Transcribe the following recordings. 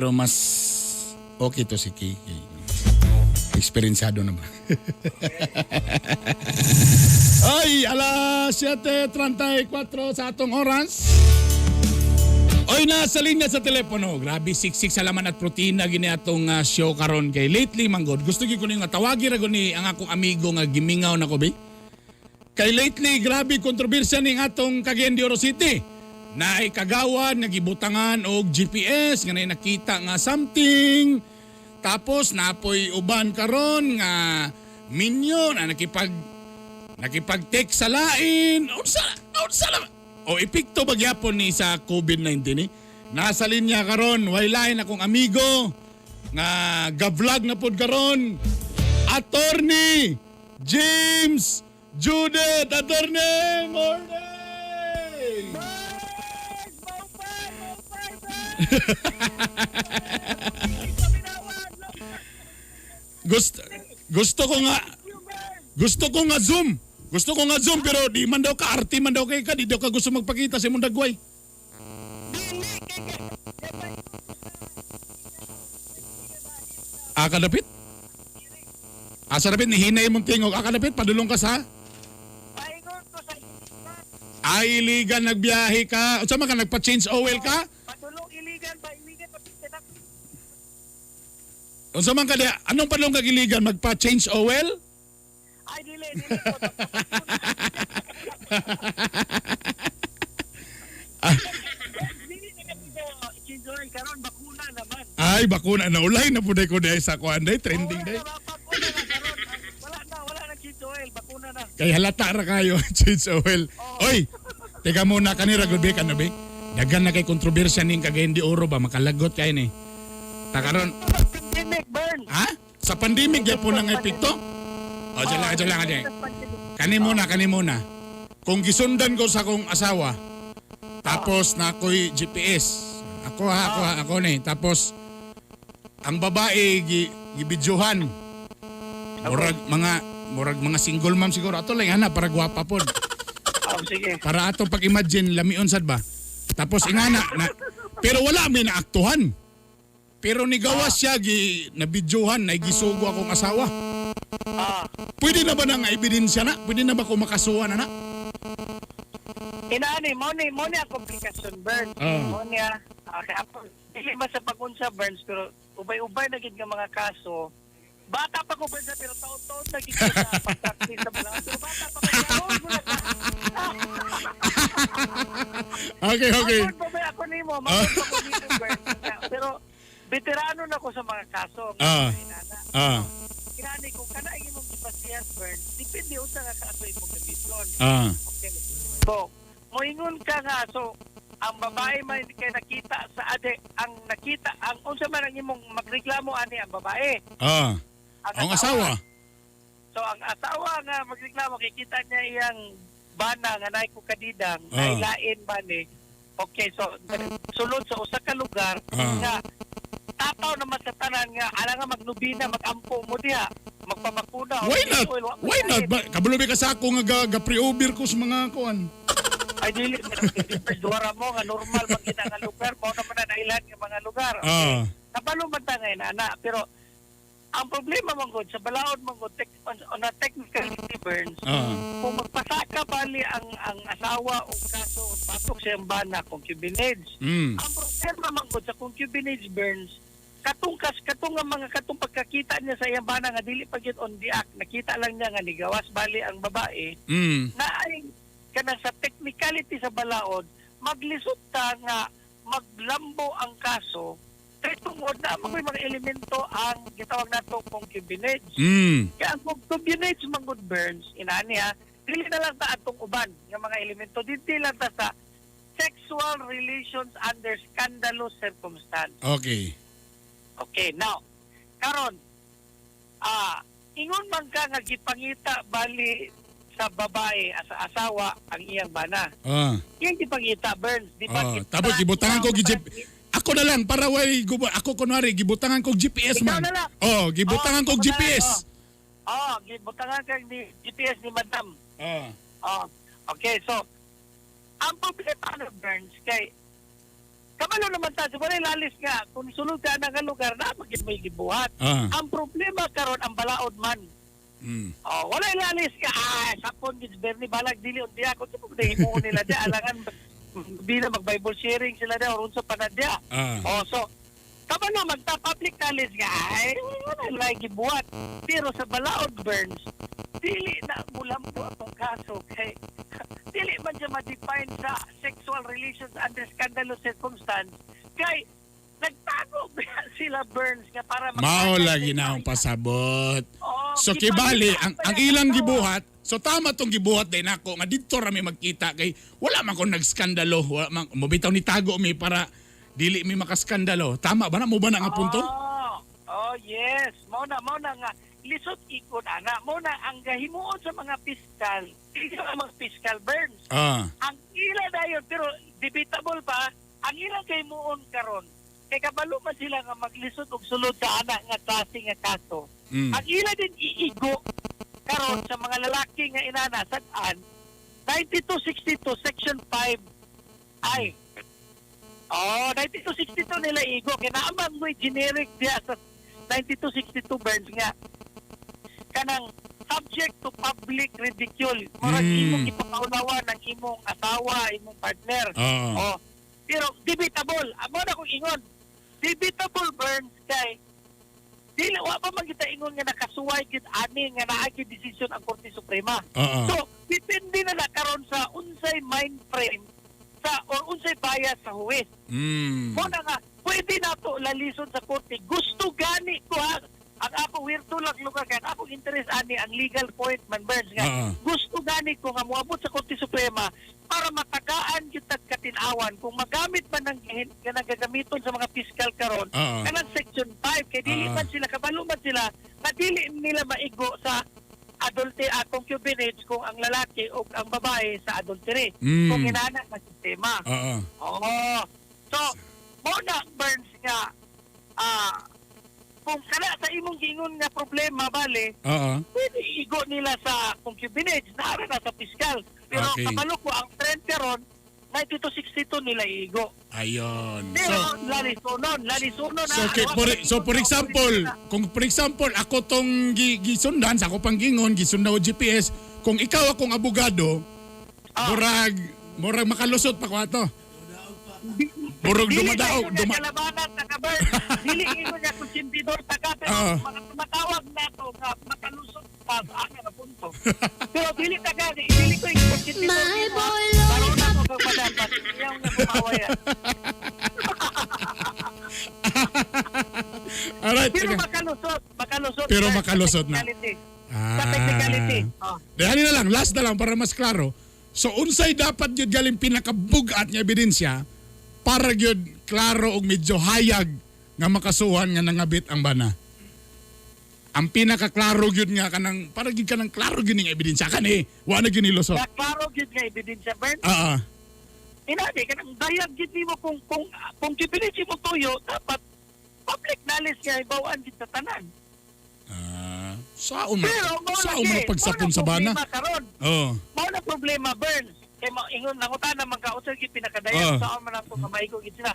Pero mas okay to si Kay. Eksperensyado na ba? Ay, alas 7:34 sa atong oras. Oy, nasa linya sa telepono. Grabe, siksik sa laman at protina gini atong show karon kay lately manggod. Gusto gyud ko ni nga tawagi ra gud ni ang akong amigo nga gimingaw na ko bi. Kay lately, grabe kontrobersya ning atong Cagayan de Oro City. Naay kagawan nga gibutangan og GPS nga naay nakita nga something. Tapos napoy uban karon nga minyo na nakipag-text sa lain. Unsa unsa na o epekto ba gyapon ni sa COVID-19 ni? Nasa linya karon, way lain akong amigo nga ga-vlog na pod karon. Attorney James Judith. Attorney, morning! Gusto ko nga Zoom. Gusto ko nga Zoom pero di man daw ka arte man daw kay ka, di daw ka gusto magpakita sa imong dagway. Ah, kadapit? Asa dapit ni hinay mong tingog? Ah, kadapit padulong ka sa Paingon ko sa Iligan. Ay, Iligan nagbiyahe ka. Unsa man ka, nagpa-change oil ka? Padulong Iligan ba? Iligan pa pinag Unsa man ka di? Anong padulong ka Iligan, magpa-change oil? Ay, dili, dili ko. Dili na kasi sa change oil karon, bakuna naman. Ay, bakuna na ulay na pud ko dai sa kuan day, trending day. Wala na, bakuna na karon. Wala na, wala na change oil, bakuna na. Kay halata ra kayo change oil. Oy, teka muna kanira gud ka na be. Daghan na kay kontrobersya ning Cagayan de Oro ba, makalagot kay ni. Ta karon, Pandemic, burn. ha? Sa pandemic gyapon ang epekto? O, dyan lang, dyan lang, dyan. Kani muna, kani muna. Kung gisundan ko sa akong asawa, tapos na ako'y GPS. Ako ha, ako ha, ako ni. Tapos, ang babae, gibidyohan. Murag mga single mom siguro. Ato lang, ana, para gwapa pod. Oh, sige. Para ato pag-imagine, lamion sad ba? Tapos ingana, na, pero wala may naaktuhan. Pero nigawas siya, nabidyohan, naigisugo akong asawa. Ah. Pwede na ba nang ebidensya na? Pwede na ba kung makasuha na na? Inaani, mo ni ang komplikasyon, Burns. Ah. Mo ni ah, okay, ako, dili man sa pagunsa, Burns, pero ubay-ubay na gid nga mga kaso. Bata pa ko, Burns, ah, pero taon-taon na gid ko sa pag-practice sa mga. Pero bata pa ko, taon ko na. Okay. Magod pa ba ako nimo? Magod pa ko nimo, Burns. Pero veterano na ko sa mga kaso. Inana. Inani, kung kana ang imong gibasihan, Burns, depende unsa nga kaso imong gamiton. Okay. So, moingon ka nga, so ang babae man kay nakita sa ade ang nakita ang unsa man ang imong magreklamo ani ang babae? Ang asawa. So ang asawa nga magreklamo kay kita niya iyang bana nga naay ko kadidang nailain ba ni. Okay, so sulod sa usa ka lugar nga tataw naman sa tanan nga ala nga magnubina, magampo mo diha, magpabakuna o Why not? oil, wa- Why not? Ba, kabalo ba ka sa ako nga ga pre-over ko sa mga kuan. Ay, dili duwara mo nga normal man kita nga lugar mao naman na nailan nga mga lugar. Kabalo man ta ngayon ana, pero ang problema man gud sa balaod man gud on a technicality, Burns, kung magpasaka bali ang asawa o kaso batok sa iyang bana, concubinage. Ang problema man gud sa concubinage, Burns, katong kas katong nga mga katong pagkakita niya sa iyang bana nga dili pa gyud on the act, nakita lang niya nga nigawas bali ang babae na ay kanang sa technicality sa balaod maglisod ta nga maglambo ang kaso kay tungod na may mga elemento ang gitawag nato concubinage. Kaya ang concubinage man gud, Burns, inani ha, dili na lang ta atong uban nga mga elemento, dili lang ta sa sexual relations under scandalous circumstance. Okay. Okay, now, karon ingon man ka nga gipangita bali sa babae sa asawa ang iyang bana. Iyang gipangita, Burns, di ba? Tapos gibutangan ko Ako na lang para way ako kunwari gibutangan ko GPS Ikaw man. na lang. Oh, gibutangan Oh, ko ikaw na lang, GPS. Oh, gibutangan kag ni GPS ni Madam. Oh, okay, so ang problema na, Burns, kay Kabalo naman ta, wala lalis nga kung sulod ka na nga lugar na magid may gibuhat. Ang problema karon ang balaod man. Oh, wala lalis nga sapon gid Bernie balag dili undiya kun sa himuon nila diya alangan di na mag Bible sharing sila diya or unsa pa na diya. Oh, so kabalo magta public knowledge nga ay wala lay gibuhat. Pero sa balaod, Burns, dili na mulambo atong kaso kay dili man siya ma-define sa sexual relations under scandalous circumstance kay nagtago ba sila, Burns, nga para Mao lagi na akong pasabot. Oo, So kibali gipangita ang pa ang yan ilang sa gibuhat, so tama tong gibuhat din nako nga didto ra mi magkita kay wala man kon nagskandalo, wala man mobitaw ni tago mi para dili mi makaskandalo. Tama ba na mo ba na nga punto? Oh, yes. Mao na nga lisod ikon ana. Mao na ang gahimuon sa mga piskal. Dili ang mga piskal, Burns. Ang ila dayon pero debatable pa ang ilang gahimuon karon. Kay kabalo man sila nga maglisod og sulod sa ana nga klase nga kaso. Ang ila din iigo karon sa mga lalaki nga inana sad-an 9262 section 5 ay. Oh, 9262 nila igo. Kaya naamang mo generic diya sa 9262, Burns, nga kanang subject to public ridicule. Murag imong ipakaunawa ng imong asawa, imong partner. Oh. Pero debatable. Amo na kong ingon. Debatable, Burns, kay dili wa pa man kita ingon nga nakasuway gid ani nga naa gyud desisyon ang Korte Suprema. So, depende na na karon sa unsay mind frame sa or unsay bias sa huwes. Mo na nga pwede na to lalison sa korte. Gusto gani ko ha. Ang ako weirdo lang lugar kay ang akong interest ani ang legal point man, Burns, nga gusto gani ko nga moabot sa Korte Suprema para matagaan gyud tag katin-awan kung magamit man ang kanang gagamiton sa mga piskal karon kanang section 5 kay dili man sila kabalo man sila na dili nila maigo sa adultery, concubinage kung ang lalaki o ang babae sa adultery kung inana nga sistema. Oo. So, mo na, Burns, nga kung kana sa imong giingon nga problema bale, pwede igo nila sa concubinage, naara na sa piskal. Pero kabalo ko ang trend karon 9262 nila igo. Ayon. Pero So, lalisunon, lalisunon So, okay, so for example, kung for example ako tong gisundan sa ako pang gingon, gisundan og GPS, kung ikaw akong abogado, murag murag makalusot pa ko ato. Murag Dili dumadaog, na duma kalabanan ta ka, Bert. Dili ingon nga konsentidor ta ka pero mga tumatawag na to nga makalusot pa sa akin na punto. Pero dili ta ka, dili ko yung konsentidor. My Nimo, ha. boy Baron ako kag madam, iyaw nga kumaway. Alright. Pero Sige. makalusot, makalusot. Pero Bert, sa makalusot na. technicality. Sa technicality. Oh. Dahil na lang, last na lang para mas klaro. So unsay dapat gyud galing pinakabugat nga ebidensya para gyud klaro og medyo hayag nga makasuhan nga nangabit ang bana? Ang pinakaklaro gyud nga kanang para gyud kanang klaro gyud ning ebidensya kani, wa na gyud ni lusot. Sa klaro gyud nga ebidensya, Bert. Inani kanang dayag gyud nimo kung gibilis mo tuyo dapat public knowledge nga ibawan gyud sa tanan. Ah, saon man Pero mao saon lagi, man pagsapon mao na sa bana? problema karon. Mao na problema, Burns. Kay mao ingon nangutana man ka unsay gyud pinakadayag saon man ato nga maigo gyud sila.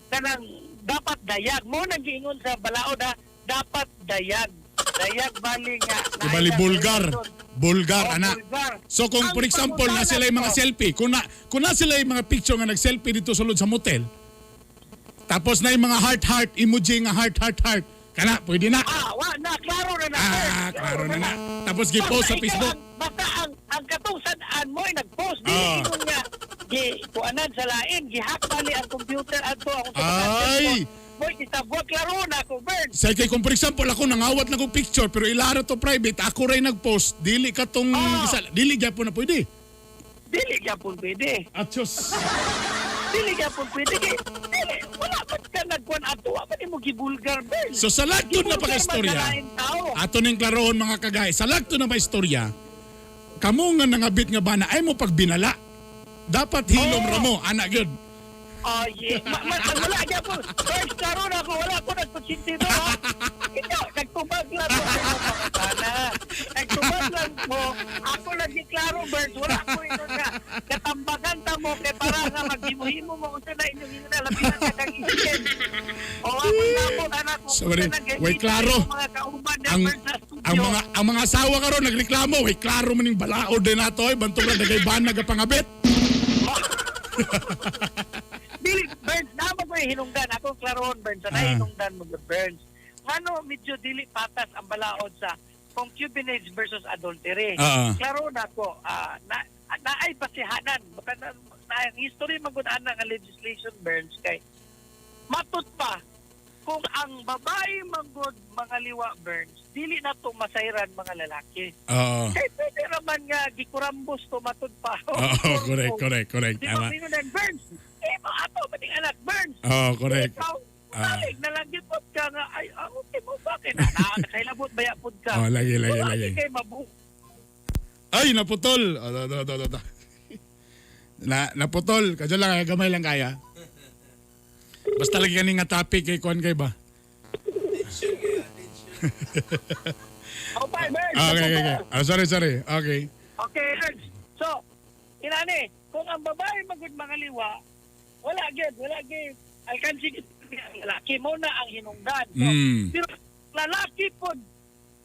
Kanang dapat dayag mo nang giingon sa balaod ha, dapat dayag. Dayag bali nga. Di bali bulgar. Bulgar Oh, ana. bulgar. So kung Ang for example na pangutana sila yung mga ko, selfie, kung na sila yung mga picture nga nag-selfie dito sulod sa motel, tapos na yung mga heart heart emoji nga heart heart heart, kana pwede na. Ah, wa na klaro na na. Ah, Burns. klaro na na. Tapos gi-post sa Basta ikaw Facebook. Basta ang katong sad-an mo ay nag-post dili ingon nga gi kuanan sa lain, gihack bali ang computer adto ako sa Ay! Mo isabot klaro na ko, Burns. Sa kay kung for example ako nangawat na kong picture pero ilaro to private, ako ray nag-post, dili ka tong dili gyapon na pwede. Dili gyapon pwede. Atyos. Dili gyapon pwede kay dili wala man ka nagkuan adto, wa man nimo gibulgar, Burns. So sa lagtod na Gibulgar man pag-istorya, sa lain tao. ato ning klarohon mga kagay, sa lagtod na pa istorya, kamo nga nangabit nga bana ay mo pagbinala. Dapat hilom ra mo, ana gyud. Oh, yeah. Wala gyapon. First klaro na ako, wala ko nagkonsentido ha. Ikaw, nagtubag lang ko sa imong pangutana. Nagtubag lang ko. Ako lagi klaro, Birds. Wala ko ito nga. Katambagan ta mo kay para nga maghimo-himo mo unsa na inyong ingna labi na. Sorry. Way klaro. Mga kauban na Ang Burns sa studio. ang mga asawa karon nagreklamo, way klaro man ning balaod din nato ay bantog ra dagay ban nagapangabit. Dili, Burns, nama ko yung hinungdan. Ako klaroon, Burns. Sa hinungdan mo, Burns. Ngano, medyo dili patas ang balaod sa concubinage versus adultery. Klaro na ko, na naay basihanan. Baka na ang history magud ana nga legislation, Burns, kay matud pa kung ang babae manggod mga liwa, Burns, dili na to masayran mga lalaki. Kay pwede raman nga gikurambos to matud pa. Oo, correct, correct, correct. Di ba, Tama. mingon Burns, eh, ato ba ning anak, Burns? Oo, correct. Ikaw, balik na lang gyud pod ka nga, ay, okay mo, bakit? Na, nakailabot ba pod ka? Oh, lagi, lagi, Wala lagi. kay mabu. Ay, naputol. Oh, do, do, do, do, do. Naputol. Kadyo lang, gamay lang kaya. Basta lagi kani nga topic kay kuan kay ba? Oh, bye, Burns. Ah, okay. Ah, sorry, sorry. Okay. Okay, Burns. So, inani, kung ang babae magud mga liwa, wala gyud, wala gyud. Alkansi gyud ang lalaki mo na ang hinungdan. So, pero lalaki pod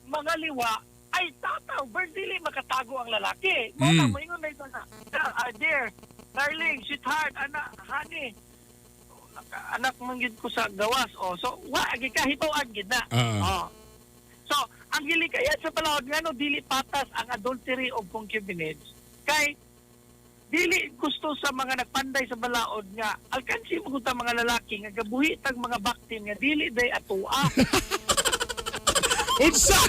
mga liwa ay tataw, Burns, dili makatago ang lalaki. Mo na moingon na ito na, "Ah, dear, darling, sweetheart, anak, honey, anak man gyud ko sa gawas." Oh, so wa gikahibaw-an gid na. Oh. So, ang gilikayan sa balaod ngano dili patas ang adultery o concubinage kay dili gusto sa mga nagpanday sa balaod nga alkansi mo ta mga lalaki nga gabuhi tag mga baktin nga dili day atua. Unsa?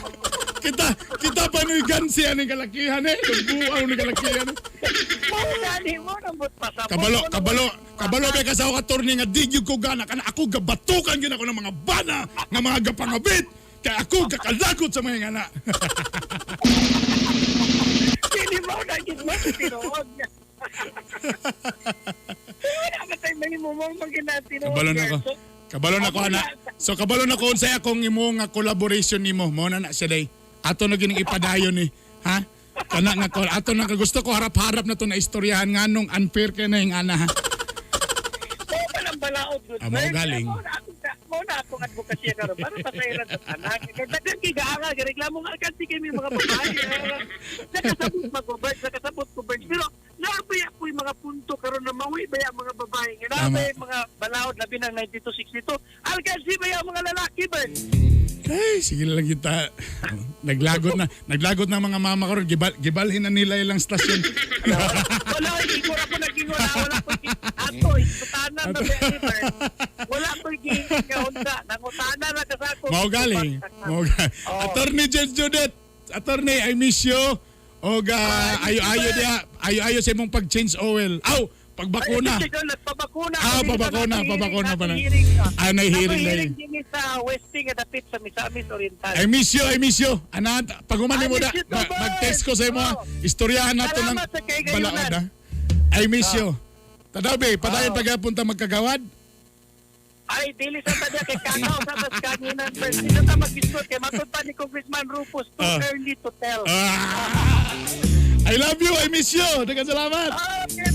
Kita kita pa ni gansi aning kalakihan eh. Lugbuaw ni kalakihan. Eh. Mao gani mo nambot pasabot. Kabalo, Mo na kabalo, mo- kabalo ba kasaw ka torni nga di gyud ko gana kana ako gabatukan gyud ako ng mga bana nga mga gapangabit kay ako kakalagot sa mga ngana. Dili mo na gyud mo tinuod. Wala ba tayo mahimo mo magina tinuod. Kabalo na ko. Kabalo na ko ana. So kabalo na ko unsay akong imo nga collaboration nimo. Mo na na siya day. Ato na gining ipadayon ni. Ha? Kana nga ko ato na gusto ko harap-harap na to na istoryahan nganong unfair kay na yung ana ha. Mao man ang balaod gud. Ah, mao galing. Mao na akong advokasya karon para pasayran sa tanan. Kay daghan kay gaanga reklamo nga kasi kami mga babae. Nakasabot mag nakasabot ko Birds. Pero naabaya po yung mga punto karon na mawi ba yung mga babae. Nga Tama. naabaya yung mga balaod labi ng 9262. Alkansi ba yung mga lalaki, Birds? Ay, sige lang kita. Naglagot na mga mama karon gibalhin na nila ilang stasyon. Wala, igor ako nag-ingon. Wala ko ato, iputanan na ba ni Birds? Wala ko giingon nga unsa. Nangutana na ka sa ako. Mao galing. Mao galing. Oo. Attorney Judge Judith, Attorney, I miss you. Oga, ayo-ayo diha, ayo-ayo sa imong pag-change oil. Aw, pagbakuna. Ay, nagpabakuna. Ah, pabakuna, pabakuna pa na. Ah, nay hearing na. na Hearing din sa Westing at dapit sa Misamis Oriental. I miss you, I miss you. Ana, pag-umani I mo miss na, you too, Birds. mag-text ko sa imo. Oo. Istoryahan nato ng Salamat sa kay balaod ha. I miss you. Tadabi, padayon Oo. pagpunta magkagawad. Ay, dili sa tadya kay kakaw sa tas kanginan first. Dili ta mag-discuss kay matod pa ni Congressman Rufus too early to tell. Ah! I love you, I miss you. Daghang salamat. Okay,